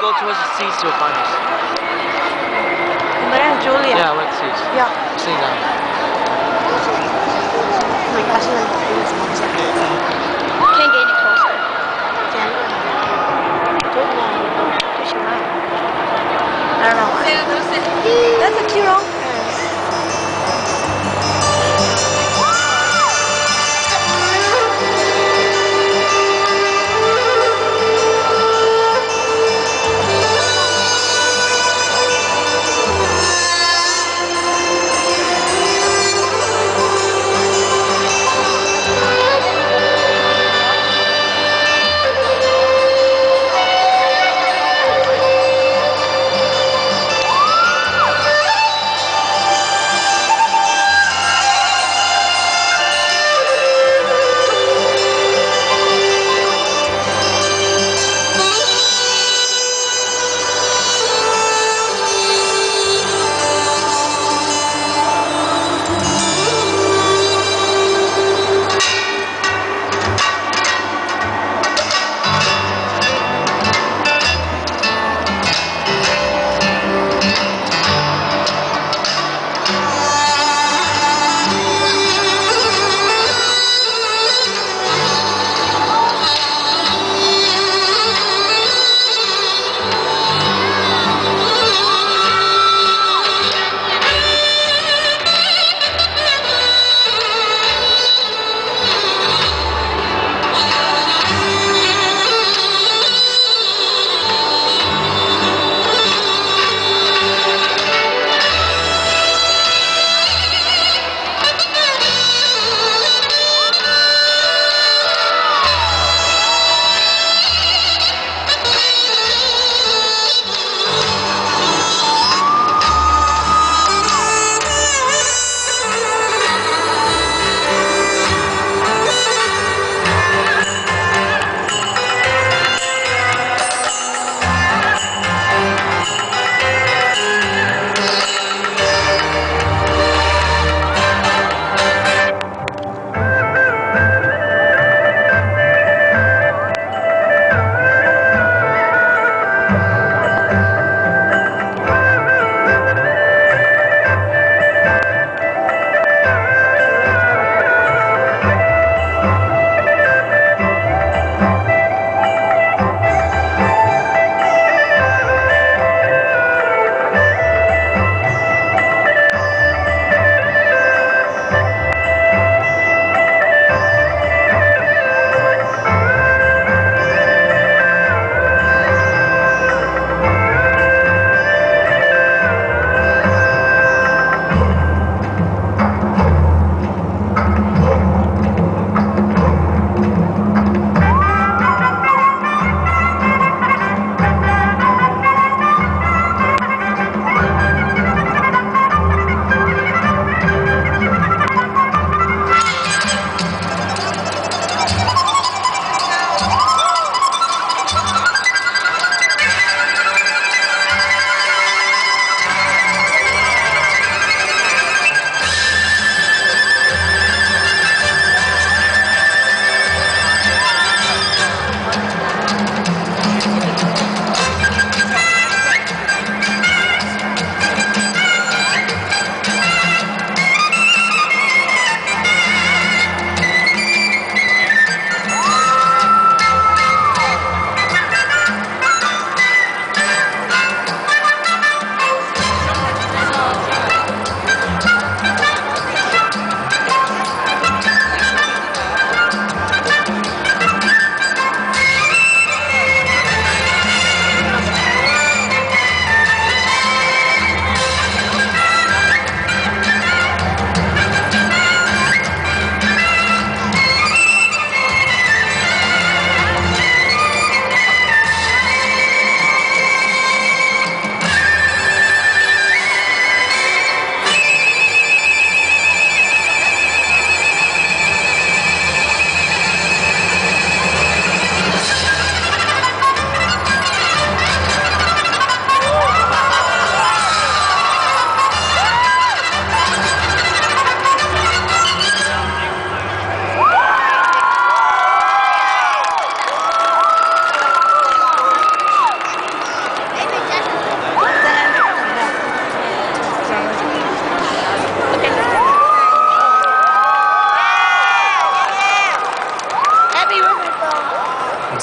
Go towards the seas, you'll find us. There, Julia. Yeah, where the seas. Yeah. See that? Like, actually, like, this one. Can't get any closer. Can. Don't know. Too shy. I don't know why. That's a cute rock.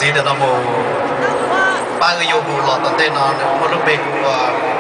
Txiv ntawm no mus, pab wb yuav mus los tom ntej no nws muaj lub npe hu ua